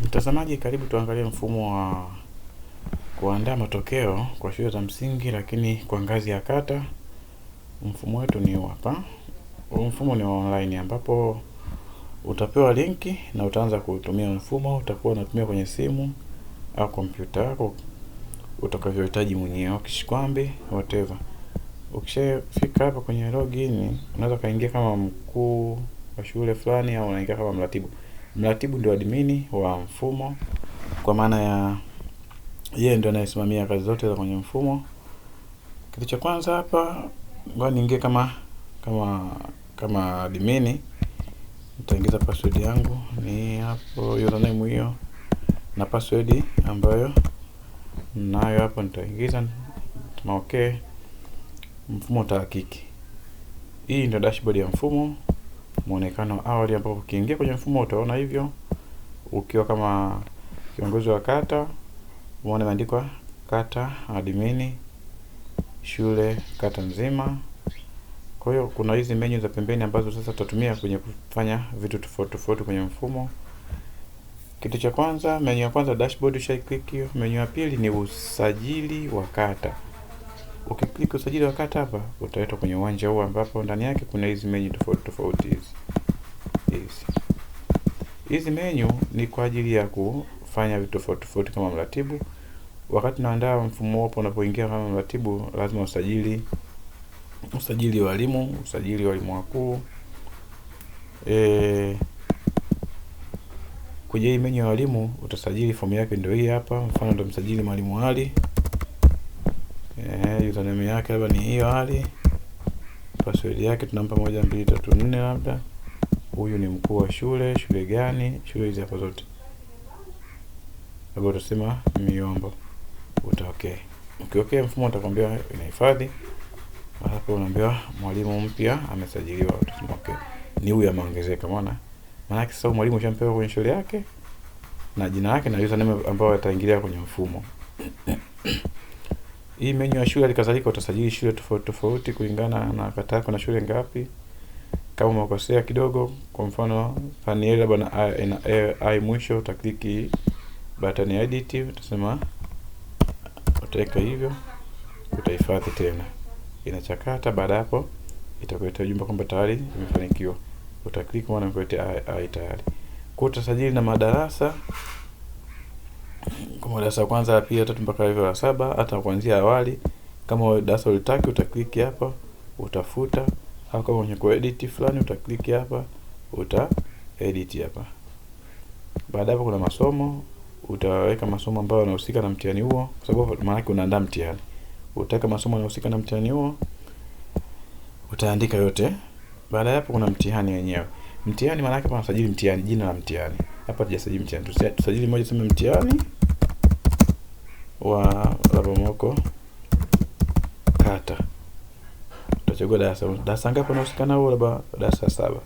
Mtazamaji, karibu tuangalie mfumo wa kuandaa matokeo kwa shule za msingi lakini kwa ngazi ya kata. Mfumo wetu ni huu hapa. Huu mfumo ni wa online ambapo utapewa linki na utaanza kuutumia mfumo. Utakuwa unatumia kwenye simu au kompyuta yako utakavyohitaji mwenyewe, kishikwambi whatever. Ukishafika hapa kwenye login, unaweza kaingia kama mkuu wa shule fulani au unaingia kama mratibu. Mratibu ndio admini wa mfumo, kwa maana ya yeye ndio anayesimamia kazi zote za kwenye mfumo. Kitu cha kwanza hapa, ngoja niingie kama admini. Nitaingiza password yangu ni hapo, username hiyo na password ambayo nayo hapo nitaingiza. Tuma okay, mfumo utahakiki. Hii ndio dashboard ya mfumo, muonekano awali, ambapo ukiingia kwenye mfumo utaona hivyo. Ukiwa kama kiongozi wa kata, umeona imeandikwa kata admini, shule kata nzima. Kwa hiyo kuna hizi menu za pembeni ambazo sasa tutatumia kwenye kufanya vitu tofauti tofauti kwenye mfumo. Kitu cha kwanza, menu ya kwanza dashboard, ushaiclick hiyo. Menu ya pili ni usajili wa kata. Ukiklik usajili wa kata hapa, utaletwa kwenye uwanja huu ambapo ndani yake kuna hizi menu tofauti tofauti hizi. Hizi menu ni kwa ajili ya kufanya vitu tofauti tofauti kama mratibu. Wakati unaandaa mfumo wako, unapoingia kama mratibu, lazima usajili walimu, usajili walimu wakuu. Kwenye hii menu ya walimu utasajili, fomu yake ndio hii hapa. Mfano ndio msajili mwalimu Ali. Username yake labda ni hiyo Ali. Password yake tunampa 1 2 3 4 labda. Huyu ni mkuu wa shule, shule gani? Shule hizi hapa zote. Labda utasema Miombo. Uta okay. Ukiokea mfumo utakwambia inahifadhi. Hapo unaambiwa mwalimu mpya amesajiliwa, utasema okay. Ni huyu ameongezeka, umeona? Maana yake sasa mwalimu ushampewa kwenye shule yake na jina lake na username ambayo ataingilia kwenye mfumo. Hii menu ya shule alikadhalika utasajili shule tofauti tofauti kulingana na kata yako na shule ngapi. Kama umekosea kidogo, kwa mfano Paniel labda na I, na A, I mwisho, utakliki button ya edit, utasema utaweka hivyo, utahifadhi tena. Inachakata, baada hapo itakuletea ujumbe kwamba tayari imefanikiwa. Utaklik maana imekuletea I tayari. Kwa utasajili na madarasa, kama darasa la kwanza, la pili, la tatu mpaka level la 7, hata kuanzia awali. Kama darasa ulitaki utakliki hapa, utafuta, au kama kwenye kuedit fulani utakliki hapa, uta edit hapa. Baada hapo kuna masomo, utaweka masomo ambayo yanahusika na mtihani huo, kwa sababu maana yake unaandaa mtihani. Utaweka masomo yanahusika na mtihani huo, utaandika yote. Baada hapo kuna mtihani wenyewe. Mtihani maana yake panasajili mtihani, jina la mtihani. Hapa hatujasajili mtihani. Tusajili moja, tuseme mtihani wa Labomoko kata. Utachagua darasa. Darasa ngapi unahusika nao? Labda darasa 7.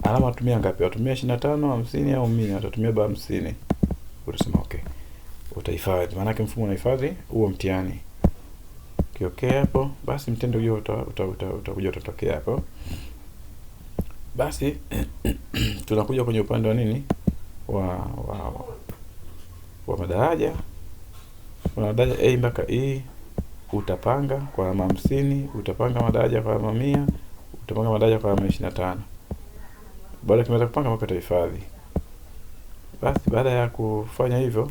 Alama watumia ngapi? Watumia 25, 50 au 100? Watatumia ba 50. Utasema okay. Utahifadhi. Maana yake mfumo unahifadhi huo mtihani. Ukiokea hapo, basi mtendo huo utakuja utatokea hapo. Basi tunakuja kwenye upande wa nini? Wa madaraja. Kuna madaraja A mpaka E. Utapanga kwa alama 50, utapanga madaraja kwa alama 100, utapanga madaraja kwa alama 25. Baada ya kumaliza kupanga mpaka utahifadhi. Basi baada ya kufanya hivyo,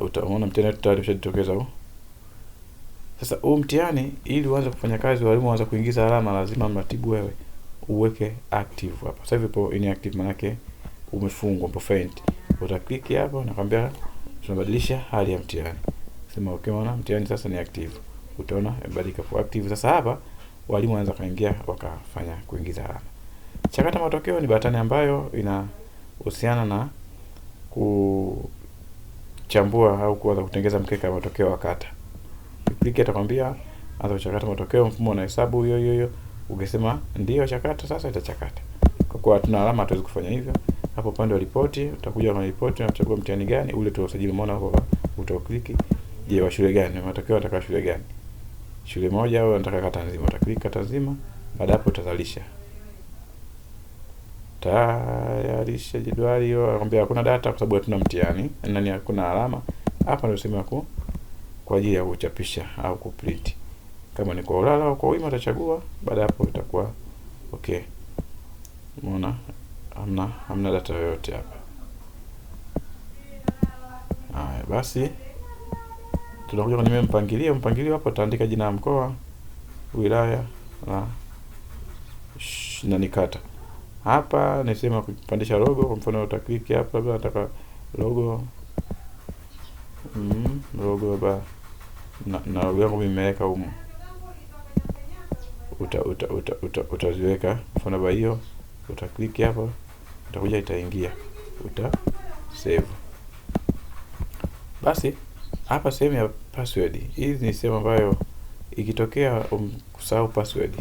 utaona mtihani tayari ushajitokeza huu. Sasa huu mtihani ili uanze kufanya kazi, walimu waanze kuingiza alama, lazima mratibu wewe uweke active hapa. Sasa hivi ipo inactive, maana yake umefungwa, upo faint. Utaklik hapo na kwambia tunabadilisha hali ya mtihani. Sema okay, umeona mtihani sasa ni active. Utaona imebadilika kwa active. Sasa hapa walimu wanaanza kaingia wakafanya kuingiza alama. Chakata matokeo ni batani ambayo inahusiana na kuchambua au kuanza kutengeza mkeka wa matokeo wa kata. Ukiklik atakwambia anza kuchakata matokeo, mfumo unahesabu hiyo hiyo hiyo. Ukisema ndio chakata, sasa itachakata. Kwa kuwa hatuna alama hatuwezi kufanya hivyo. Hapo upande wa ripoti, utakuja kwenye ripoti na kuchagua mtihani gani ule tuliosajili, umeona hapo utakliki. Je, wa shule gani? Matokeo nataka shule gani? Shule moja au nataka kata nzima? Utaklik kata nzima. Baada hapo utazalisha. Tayarisha jedwali hiyo, anakuambia hakuna data kwa sababu hatuna mtihani, nani, hakuna alama. Hapa ndio sehemu ya kwa ajili ya kuchapisha au kuprint. Kama ni kwa ulala au kwa wima utachagua, baada hapo itakuwa okay. Umeona? Hamna data yoyote hapa. Haya basi, tunakuja kwenye mpangilio. Mpangilio hapo utaandika jina la mkoa, wilaya na kata. Hapa ni sehemu ya kupandisha logo. Kwa mfano utaklik hapa, labda nataka logo, logo labda na logo yangu mimi nimeweka humu, utaziweka. Mfano labda hiyo utaklik hapo, utakuja itaingia, uta save. Basi hapa sehemu ya password, hii ni sehemu ambayo ikitokea kusahau password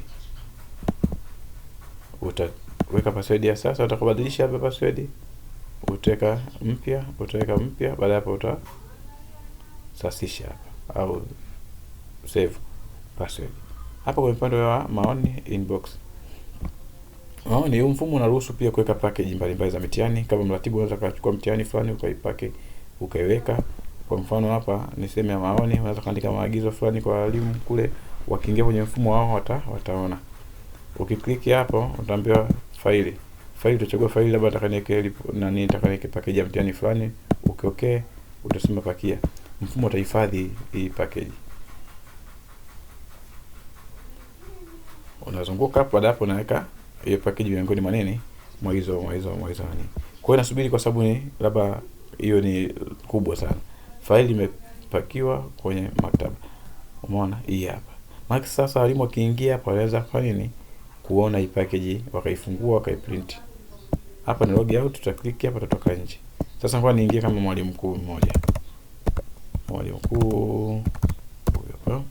utaweka password ya sasa, utakubadilisha hapa password, utaweka mpya, utaweka mpya, baada hapo utasasisha hapa au save password. Hapa kwenye upande wa maoni inbox. Maoni, huu mfumo unaruhusu pia kuweka package mbalimbali za mitihani. Kama mratibu unaweza kuchukua mtihani fulani ukaipake ukaiweka. Kwa mfano hapa ni sehemu ya maoni, unaweza kuandika maagizo fulani kwa walimu kule, wakiingia kwenye mfumo wao wataona. Ukiklik hapo utaambiwa faili. Faili utachagua faili, labda nataka niweke nani, nataka niweke package ya mtihani fulani. Okay, utasema pakia. Mfumo utahifadhi hii package. Unazunguka hapo, baada hapo unaweka hiyo package miongoni mwa nini, mwa hizo nani. Kwa hiyo nasubiri kwa sababu ni labda hiyo ni kubwa sana. Faili imepakiwa kwenye maktaba. Umeona hii hapa. Maana sasa walimu wakiingia hapa wanaweza kufanya nini? Kuona hii package, wakaifungua, wakaiprint. Hapa ni log out, tutaklik hapa tutatoka nje. Sasa ngoja niingie kama mwalimu mkuu mmoja. Mwalimu mkuu huyo hapa.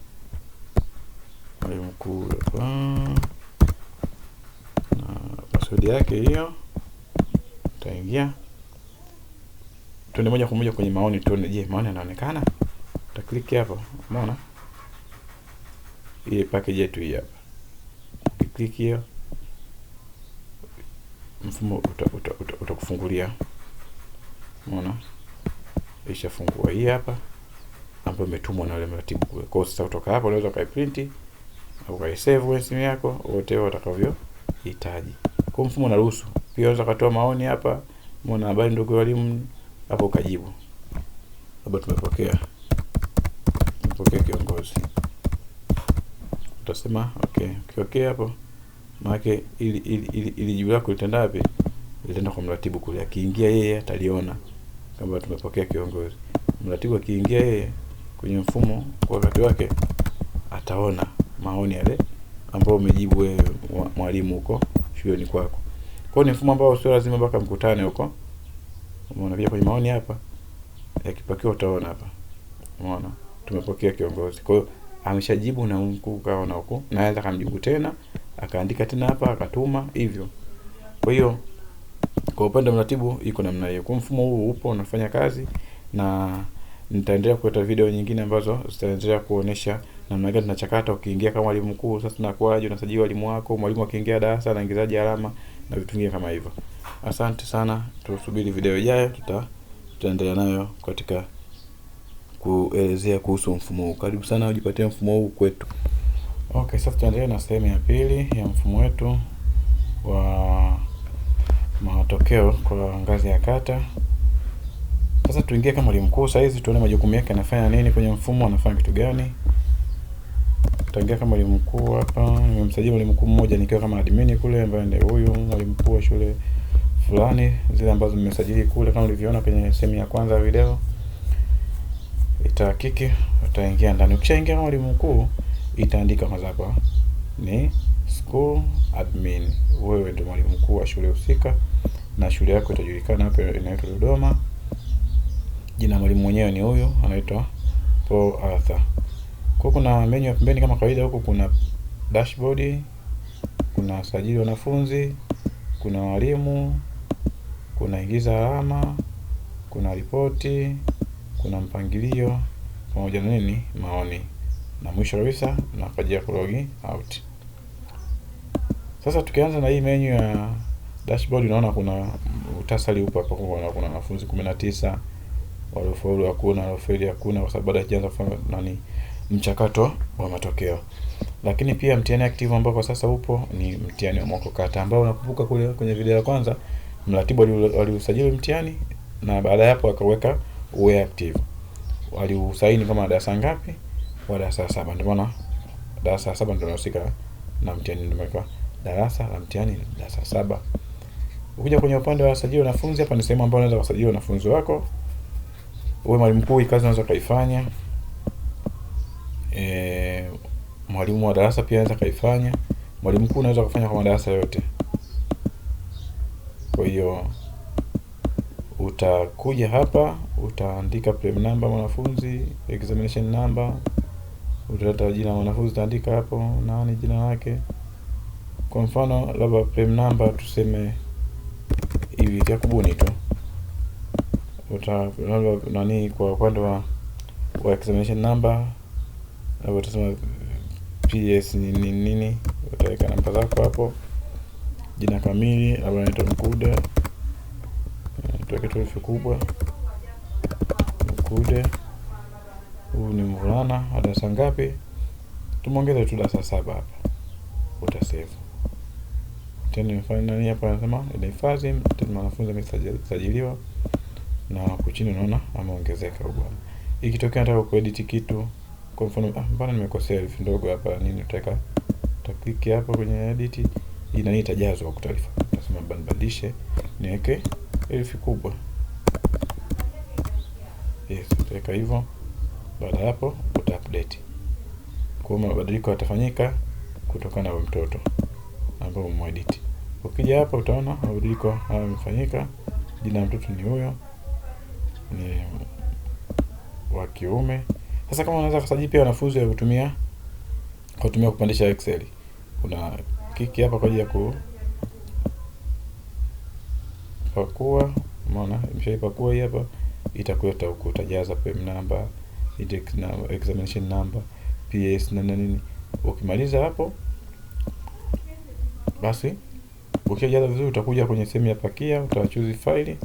Mwalimu mkuu hapa. Na password yake hiyo. Tutaingia. Tuende moja kwa moja kwenye maoni tuone, je, maoni yanaonekana? Tutaklik hapo. Umeona? Ile package yetu hii hapa. Ukiklik hiyo mfumo utakufungulia. Umeona? Ishafungua hii hapa ambayo imetumwa na yule mratibu kule. Kwa hiyo sasa kutoka hapo unaweza ukaiprint au ukaisave kwenye simu yako wote utakavyohitaji. Kwa mfumo unaruhusu. Pia unaweza kutoa maoni hapa, umeona, habari ndugu walimu, hapo ukajibu. Labda tumepokea kiongozi. Utasema okay, okay hapo. Maana ili jibu lako litenda wapi? Litenda kwa mratibu kule. Akiingia yeye ataliona kama tumepokea kiongozi. Mratibu akiingia yeye kwenye mfumo kwa wakati wake ataona maoni yale ambayo umejibu wewe mwalimu huko shuleni kwako. Kwa hiyo ni mfumo ambao sio lazima mpaka mkutane huko. Umeona pia kwenye maoni hapa yakipakiwa utaona hapa. Umeona tumepokea kiongozi. Kwa hiyo ameshajibu na mkuu kaona huko, na anaweza kumjibu tena, akaandika tena hapa, akatuma hivyo. Kwa hiyo kwa upande wa mratibu iko namna hiyo. Kwa mfumo huu upo unafanya kazi, na nitaendelea kuleta video nyingine ambazo zitaendelea kuonesha namna gani tunachakata. Ukiingia kama mwalimu mkuu sasa tunakuaje, unasajili walimu wako, mwalimu akiingia darasa anaingizaje alama na vitu vingine kama hivyo. Asante sana, tusubiri video ijayo, tutaendelea nayo katika kuelezea kuhusu mfumo huu. Karibu sana ujipatie mfumo huu kwetu. Okay, sasa tutaendelea na sehemu ya pili ya mfumo wetu wa matokeo kwa ngazi ya kata. Sasa tuingie kama mwalimu mkuu saizi, tuone majukumu yake, anafanya nini kwenye mfumo, anafanya kitu gani. Tutaingia kama mwalimu mkuu hapa. Nimemsajili mwalimu mkuu mmoja nikiwa kama admin kule, ambaye ndiye huyu mwalimu mkuu wa shule fulani, zile ambazo nimesajili kule kama ulivyoona kwenye sehemu ya kwanza ya video. Itahakiki, utaingia ndani. Ukishaingia kama mwalimu mkuu itaandika kwanza hapa ni school admin. Wewe ndio mwalimu mkuu wa shule husika na shule yako itajulikana hapa, inaitwa Dodoma. Jina mwalimu mwenyewe ni huyu, anaitwa Paul Arthur. Kwa kuna menu ya pembeni kama kawaida, huku kuna dashboard, kuna sajili wanafunzi, kuna walimu, kuna ingiza alama, kuna ripoti, kuna mpangilio pamoja na nini, maoni, na mwisho kabisa na kwa ajili ya log out. Sasa tukianza na hii menu ya Dashboard unaona kuna utasali upo hapa, kuna wanafunzi 19 waliofaulu hakuna, waliofeli hakuna, kwa sababu bado haijaanza kufanya nani mchakato wa matokeo. Lakini pia mtihani active ambao kwa sasa upo ni mtihani wa mwaka kata, ambao unakumbuka kule kwenye video ya kwanza mratibu aliusajili mtihani na baada ya hapo akaweka uwe active. Waliusaini kama darasa ngapi? Wa darasa 7. Ndio maana darasa 7 ndio linahusika na mtihani, ndio maana darasa la mtihani darasa 7. Ukija kwenye upande wa usajili wanafunzi, hapa ni sehemu ambayo unaweza kusajili wanafunzi wako. Wewe mwalimu mkuu, kazi unaweza kaifanya. Mwalimu wa darasa pia anaweza kaifanya. Mwalimu mkuu unaweza kufanya kwa madarasa yote. Kwa hiyo utakuja hapa, utaandika prime number mwanafunzi, examination number, utaleta jina la mwanafunzi, utaandika hapo nani jina lake. Kwa mfano labda prime number tuseme hivi ya kubuni tu. Uta labda nani kwa upande wa examination number labda utasema PS nini nini, utaweka namba zako hapo, jina kamili labda naitwa Mkude, tuweke tu herufi kubwa Mkude. Huyu ni mvulana, darasa ngapi? Tumuongeze tu darasa 7 hapa, utasave. Tena nimefanya nani hapa, anasema inahifadhi tena mwanafunzi amesajiliwa, na huku chini unaona ameongezeka huyu bwana. Ikitokea nataka kuedit kitu, kwa mfano mbona nimekosea herufi ndogo hapa nini, utaweka utaklik hapo kwenye edit, hii nani itajazwa kwa taarifa. Utasema badilishe niweke herufi kubwa. Yes, utaweka hivyo. Baada ya hapo uta update. Kwa hiyo mabadiliko yatafanyika kutokana na mtoto ambao umeedit. Ukija hapa utaona mabadiliko haya yamefanyika. Jina la mtoto ni huyo, ni wa kiume. Sasa kama unaweza kusajili pia wanafunzi wa kutumia kupandisha Excel, kuna kiki hapa kwa ajili ya kupakua. Umeona imeshaipakua hii hapa, itakuleta huku, utajaza prime number, index number, examination number, PS na nini. Ukimaliza hapo basi, ukijaza vizuri utakuja kwenye sehemu ya pakia, utachoose faili,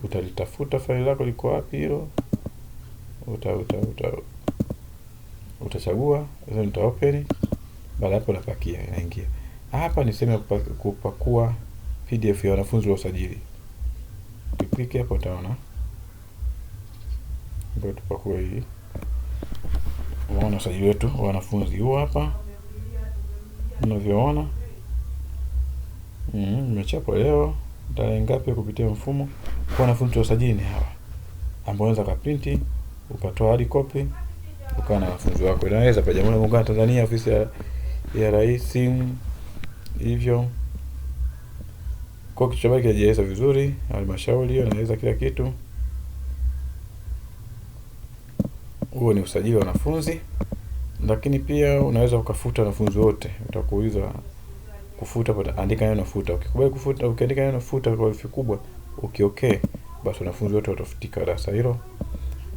utalitafuta faili lako liko wapi hilo, utachagua, then uta open. Baada hapo unapakia, inaingia. Hapa ni sehemu ya kupakua PDF ya wanafunzi wa usajili. Ukiklik hapo utaona. Ngoja tupakue hii. Unaona usajili wetu wa wanafunzi huu hapa. Unavyoona. Imechapwa leo tarehe ngapi kupitia mfumo. Kwa wanafunzi wa usajili ni hawa, ambao unaweza kuprinti, ukatoa hard copy, ukawa na wanafunzi wako. Inaweza pa Jamhuri ya Muungano wa Tanzania, ofisi ya Rais hivyo. Kwa kichwa chake kinajieleza vizuri, halmashauri hiyo inaeleza kila kitu. Huo ni usajili wa wanafunzi. Lakini pia unaweza ukafuta wanafunzi wote. Utakuuliza kufuta, andika neno futa. Ukikubali kufuta, ukiandika neno futa kwa herufi kubwa, ukiokay, basi wanafunzi wote watafutika darasa hilo.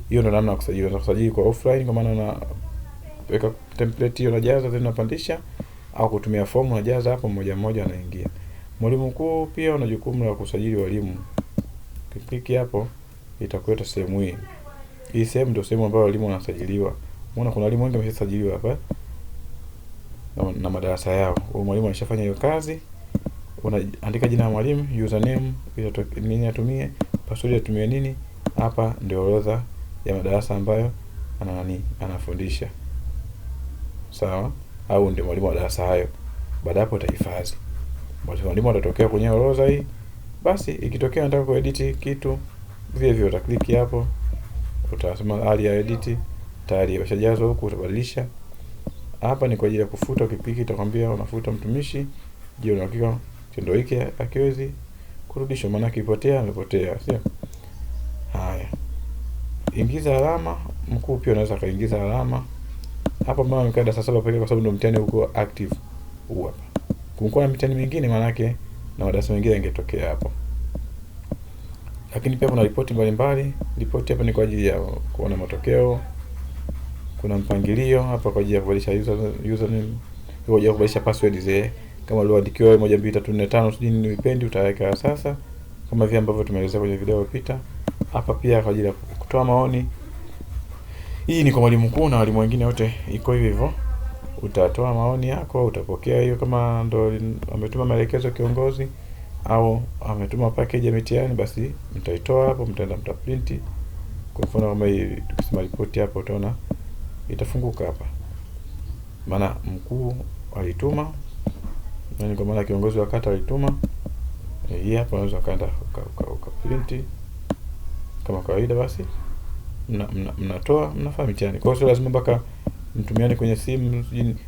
Hiyo ndio namna ya kusajili. Unaweza kusajili kwa offline, kwa maana unaweka template hiyo unajaza then unapandisha, au kutumia fomu unajaza hapo mmoja mmoja anaingia. Mwalimu mkuu pia una jukumu la kusajili walimu. Ukiklik hapo itakuleta sehemu hii. Hii sehemu ndio sehemu ambayo walimu wanasajiliwa. Unaona kuna walimu wengi wameshasajiliwa hapa na madarasa yao. Huyo mwalimu ameshafanya hiyo kazi. Unaandika jina la mwalimu, username, nini atumie, password atumie nini. Hapa ndio orodha ya madarasa ambayo ana nani anafundisha. Sawa? Au ndio mwalimu wa darasa hayo. Baada hapo utahifadhi. Mwalimu atatokea kwenye orodha hii. Basi ikitokea unataka kuedit kitu, vile vile utaklik hapo. Utasema hali ya edit, tayari imeshajazwa huku, utabadilisha. Hapa ni kwa ajili ya kufuta. Ukiklik itakwambia unafuta mtumishi. Je, una hakika kitendo hiki hakiwezi kurudishwa? Maana kipotea amepotea, sio? Haya. Ingiza alama. Mkuu pia unaweza kaingiza alama. Hapa mama amekaa darasa 7 pekee kwa sababu ndio mtihani uko active huu hapa. Kulikuwa na mitihani mingine maana yake na madarasa mengine yangetokea hapo. Lakini pia kuna ripoti mbalimbali. Ripoti hapa ni kwa ajili ya kuona matokeo. Kuna mpangilio hapa kwa ajili ya kubadilisha username, kwa ajili ya kubadilisha password Kama ulioandikiwa 1 2 3 4 5 sijui nini uipendi, utaweka sasa kama vile ambavyo tumeelezea kwenye video iliyopita. Hapa pia kwa ajili ya kutoa maoni. Hii ni kwa mwalimu mkuu na walimu wengine wote iko hivyo hivyo. Utatoa maoni yako, utapokea hiyo kama ndo ametuma maelekezo kiongozi au ametuma package ya mitihani, basi mtaitoa hapo, mtaenda mtaprint. Kwa mfano kama hii tukisema ripoti hapo, utaona itafunguka hapa, maana mkuu alituma, yani kwa maana kiongozi wa kata alituma. Hii hapa unaweza ukaenda ukaprint kama kawaida, basi mnatoa mnafanya mitihani. Kwa hiyo sio lazima mpaka mtumiane kwenye simu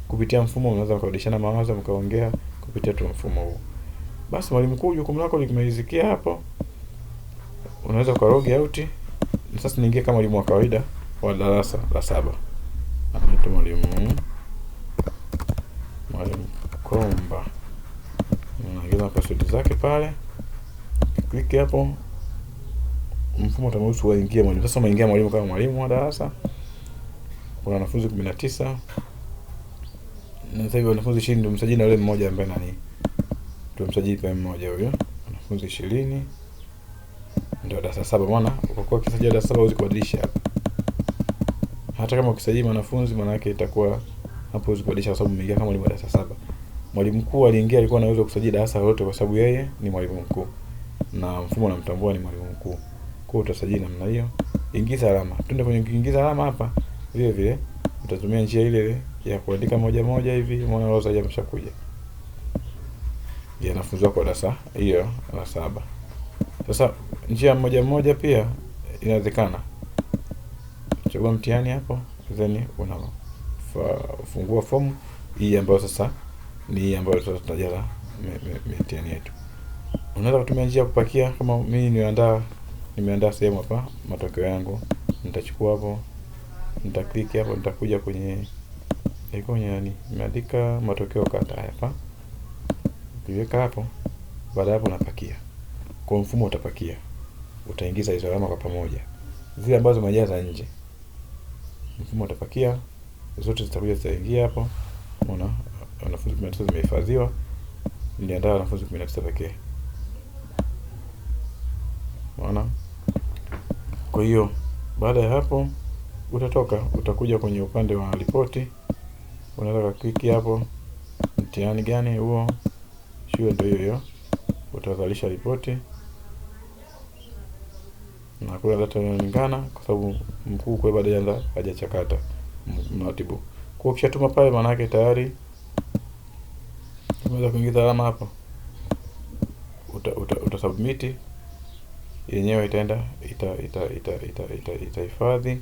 kupitia mfumo, unaweza mkabadilishana mawazo mkaongea kupitia tu mfumo huu. Basi mwalimu mkuu, jukumu lako limemalizikia hapo. Unaweza uka log out. Sasa niingie kama mwalimu wa kawaida wa darasa la 7. Anaitwa mwalimu Komba. Unaingiza password zake pale. Click hapo. Mfumo utamruhusu uingie mwalimu. Sasa umeingia mwalimu kama mwalimu wa darasa. Kuna wanafunzi 19. Na sasa hivi wanafunzi 20 ndio msajili na yule mmoja ambaye nani? Tumemsajili pia mmoja huyo. Wanafunzi 20. Ndio darasa 7, maana kwa kuwa ukisajili darasa 7 huwezi kubadilisha hapa. Hata kama ukisajili wanafunzi maana yake itakuwa hapo huwezi kubadilisha kwa sababu umeingia kama mwalimu wa darasa 7. Mwalimu mkuu aliingia alikuwa na uwezo wa kusajili darasa lolote kwa sababu yeye ni mwalimu mkuu na mfumo unamtambua ni mwalimu mkuu. Kwa hiyo utasajili namna hiyo. Ingiza alama. Twende kwenye kuingiza alama hapa. Vile vile utatumia njia ile ile ya kuandika moja moja hivi, umeona orodha imeshakuja. Ya wanafunzi wako darasa hiyo la 7. Sasa njia moja moja pia inawezekana. Chagua mtihani hapo, then unafungua fomu hii ambayo sasa ni hii ambayo sasa tunajaza mitihani yetu. Unaweza kutumia njia ya kupakia kama mimi nimeandaa sehemu hapa matokeo yangu. Nitachukua hapo, nitaklik hapo, nitakuja kwenye iko nani, nimeandika matokeo kata hapa. Ukiweka hapo, baada hapo unapakia. Kwa mfumo utapakia. Utaingiza hizo alama kwa pamoja. Zile ambazo umejaza nje. Mfumo utapakia, zote zitakuja zitaingia hapo. Unaona wanafunzi 19 zimehifadhiwa. Niliandaa wanafunzi 19 pekee. Unaona? Kwa hiyo baada ya hapo utatoka, utakuja kwenye upande wa ripoti. Unaweza click hapo, mtihani gani huo, shule ndio hiyo hiyo. Utazalisha ripoti na kuna data inalingana kwa sababu mkuu kwa baada ya hajachakata mratibu. Kwa ukishatuma pale maana yake tayari unaweza kuingiza alama hapo. Uta submit yenyewe itaenda itahifadhi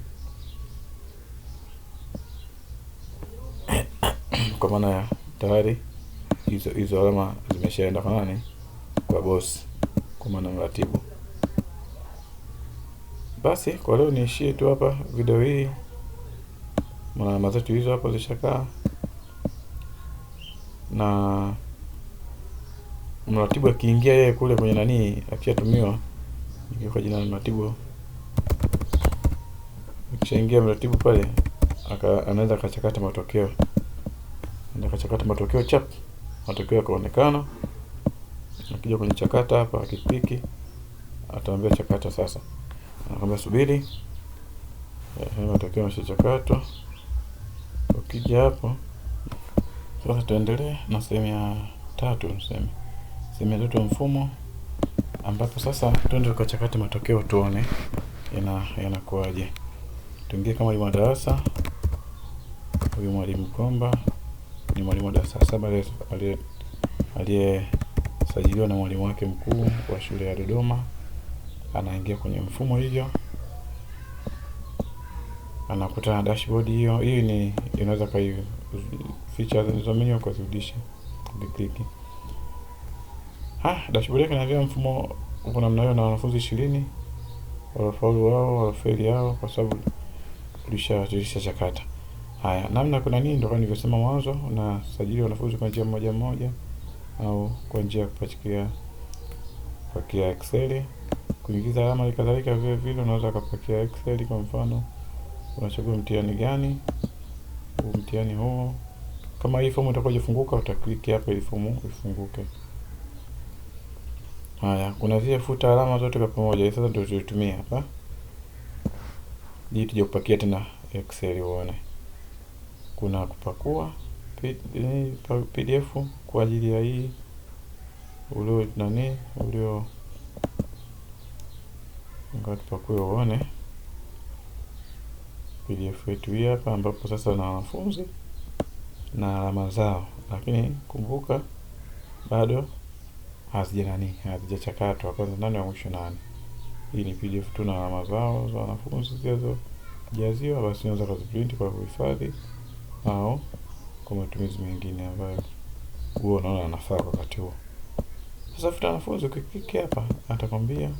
kwa maana ya tayari hizo alama zimeshaenda kwa nani? Kwa boss, kwa maana mratibu. Basi kwa leo niishie tu hapa video hii. Maana alama zetu hizo hapo zishakaa. Na mratibu akiingia yeye kule kwenye nani akishatumiwa, nikiwa jina la mratibu, akishaingia mratibu pale anaweza akachakata matokeo. Anaweza akachakata matokeo chap, matokeo yakaonekana. Akija kwenye chakata hapa akikliki ataambia chakata sasa. Anakuambia subiri. Matokeo yameshachakatwa. Ukija hapo sasa tuendelee na sehemu ya tatu, tuseme sehemu ya tatu ya mfumo, ambapo sasa twende tukachakate matokeo tuone yanakuaje. Tuingie kama mwalimu wa darasa. Huyu mwalimu Komba ni mwalimu wa darasa 7 aliyesajiliwa na mwalimu wake mkuu wa shule ya Dodoma. Anaingia kwenye mfumo hivyo, anakuta na dashboard hiyo. Hii ni inaweza kai features hizo menu ukazirudisha ukiklik. Dashboard yake inaambia mfumo uko namna hiyo na wanafunzi 20 walofaulu wao, walofeli yao, kwa sababu tulishachakata. Haya, namna kuna nini ndio kama nilivyosema mwanzo, unasajili wanafunzi kwa njia moja moja au kwa njia ya kupakia Excel, kuingiza alama na kadhalika. Vile vile unaweza kupakia Excel. Kwa mfano unachagua mtihani gani, huu mtihani huo, Kama hii fomu itakuwa haijafunguka, utakliki hapa ili fomu ifunguke. Haya, kuna zile futa alama zote kwa pamoja. Sasa ndio tulitumia hapa. Hii tuje kupakia tena Excel uone. Kuna kupakua PDF kwa ajili ya hii ulio nani ulio, ngoja tupakue uone PDF yetu hii hapa, ambapo sasa na wanafunzi na alama zao, lakini kumbuka bado hazija nani, hazijachakatwa. Kwanza nani wa mwisho nani. Hii ni PDF tu na alama zao za wanafunzi zilizojaziwa, basi unaweza kuziprint kwa kuhifadhi au kwa matumizi mengine ambayo huwa unaona yanafaa kwa wakati huo. Sasa futa wanafunzi, ukiklik hapa atakwambia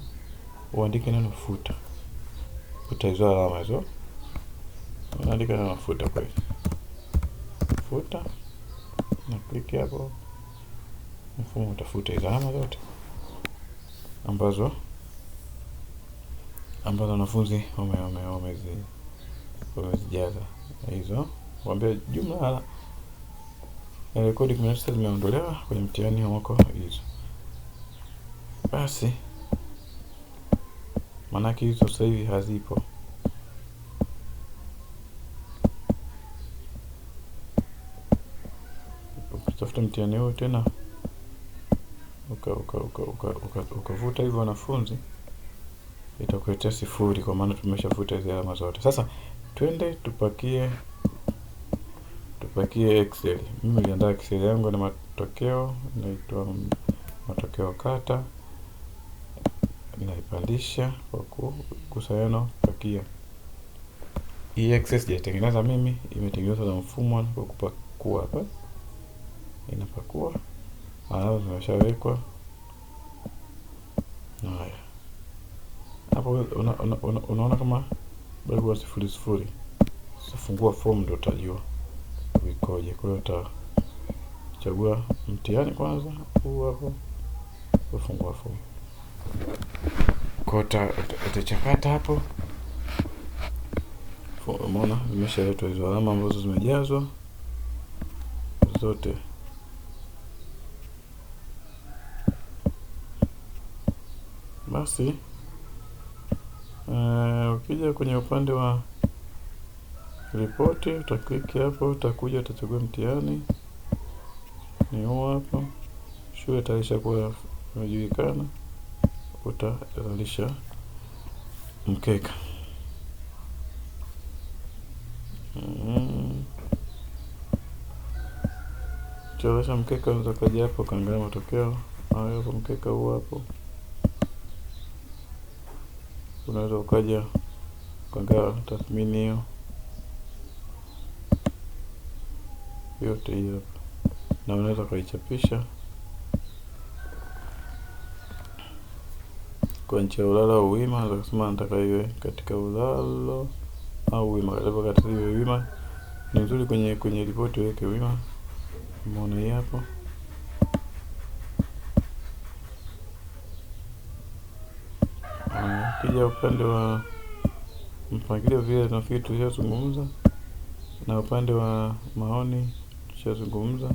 uandike neno futa. Futa hizo alama hizo. Unaandika neno futa kweli. Futa. Na click hapo. Mfumo utafuta hizo alama zote ambazo wanafunzi wamezijaza hizo. Waambia jumla ya rekodi 19 zimeondolewa kwenye mtihani wa mwaka hizo. Basi manake hizo sasa hivi hazipo. Ukitafuta mtihani huo tena ukavuta hivyo wanafunzi, itakuletea 0, kwa maana tumeshafuta hizo alama zote. Sasa twende tupakie Excel. Mimi niliandaa Excel yangu na matokeo, inaitwa matokeo kata. Naipandisha kwa kugusa neno pakia. Hii Excel sijaitengeneza mimi, imetengenezwa na mfumo kwa kupakua hapa. Inapakua. Alama zimeshawekwa. Haya. Hapo unaona kama bado kuna 0 0. Sasa fungua form ndio utajua ikoje. Kwa hiyo utachagua mtihani kwanza, huu hapo, ufungua form. Kwa hiyo utachakata hapo. Umeona zimeshaletwa hizo alama ambazo zimejazwa zote. Basi ukija kwenye upande wa ripoti utakliki hapo, utakuja utachagua mtihani ni huu hapo. Shule tayari ishakuwa imejulikana, utazalisha mkeka. Utazalisha mkeka, unaweza ukaja hapo ukaangalia matokeo hayo hapo. Mkeka huu hapo, unaweza ukaja ukaangalia tathmini hiyo yote hiyo hapa, na unaweza ukaichapisha kwa njia ya ulalo au wima. Unaweza kusema nataka iwe katika ulalo au wima. Katika iwe wima ni nzuri, kwenye ripoti uweke wima. Umeona hii hapo. Ukija upande wa mpangilio vile tunafikiri tulishazungumza, na upande wa maoni tulishazungumza.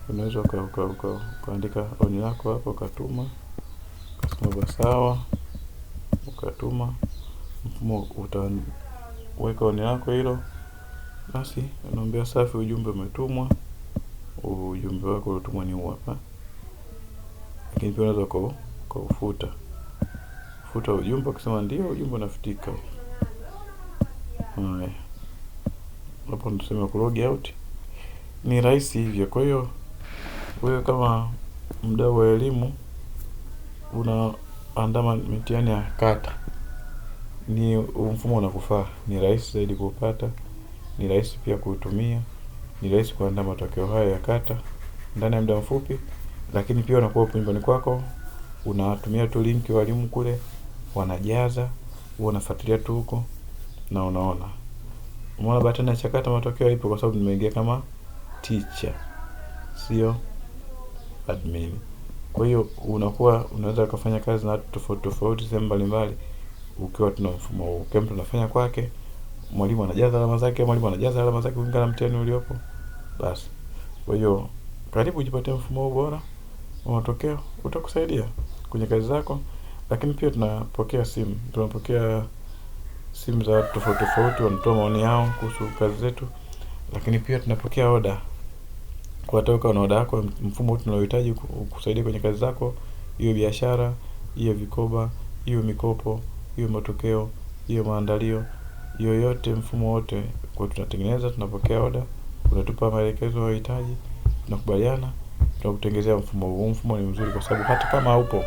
Unaweza ukaandika oni lako hapo ukatuma, ukasema sawa, ukatuma. Mfumo utaweka oni lako hilo, basi unaambia safi, ujumbe umetumwa. Ujumbe wako uliotumwa ni huu hapa. Lakini pia unaweza ukaufuta. Futa ujumbe, ukisema ndio ujumbe unafutika. Haya, hapo tuseme ku log out. Ni rahisi hivyo. Kwa hiyo wewe kama mdau wa elimu unaandaa mitihani ya kata, ni mfumo unakufaa. Ni rahisi zaidi kuupata, ni rahisi pia kuutumia, ni rahisi kuandaa matokeo haya ya kata ndani ya muda mfupi. Lakini pia unakuwa upo nyumbani kwako, unatumia tu link walimu kule wanajaza, huwa unafuatilia tu huko na unaona. Umeona button ya chakata matokeo ipo kwa sababu nimeingia kama teacher, sio admin. Kwa hiyo unakuwa unaweza kufanya kazi na watu tofauti tofauti sehemu mbalimbali ukiwa tuna mfumo huu. Kila mtu anafanya kwake, mwalimu anajaza alama zake, mwalimu anajaza alama zake kulingana na mtihani uliopo. Basi kwa hiyo karibu ujipatie mfumo huu bora wa matokeo, utakusaidia kwenye kazi zako. Lakini pia tunapokea simu, tunapokea simu za watu tofauti tofauti, wanatoa maoni yao kuhusu kazi zetu. Lakini pia tunapokea oda kwa toka na oda yako, mfumo tunaohitaji kusaidia kwenye kazi zako, iwe biashara, iwe vikoba, iwe mikopo, iwe matokeo, iwe maandalio, yoyote, mfumo wote kwa tunatengeneza, tunapokea oda, unatupa maelekezo unayohitaji, tunakubaliana, tunakutengenezea mfumo huu. Mfumo ni mzuri kwa sababu hata kama haupo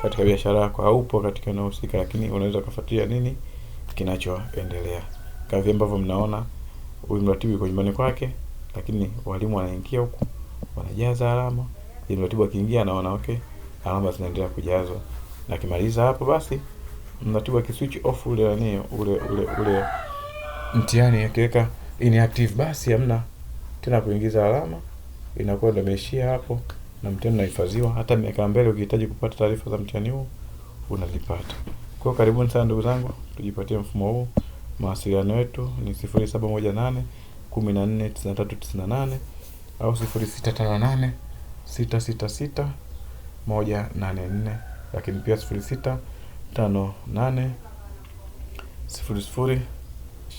katika biashara yako, haupo katika eneo husika, lakini unaweza kufuatilia nini kinachoendelea. Kama vile ambavyo mnaona huyu mratibu yuko nyumbani kwake, lakini walimu wanaingia huku wanajaza alama. Ili mratibu akiingia anaona okay, alama zinaendelea kujazwa, na akimaliza hapo basi mratibu akiswitch off ule nani ule ule ule mtihani akiweka inactive, basi hamna tena kuingiza alama, inakuwa ndio imeishia hapo na mtihani unahifadhiwa. Hata miaka mbele ukihitaji kupata taarifa za mtihani huu unazipata. Kwa hiyo karibuni sana ndugu zangu, tujipatie mfumo huu. Mawasiliano yetu ni 0718 14 93 98 au 0658 666 184, lakini pia 0658 00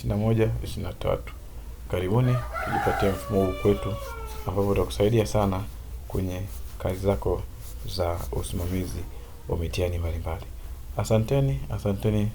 21 23. Karibuni tujipatie mfumo huu kwetu, ambapo utakusaidia sana kwenye kazi zako za usimamizi wa mitihani mbalimbali. Asanteni, asanteni.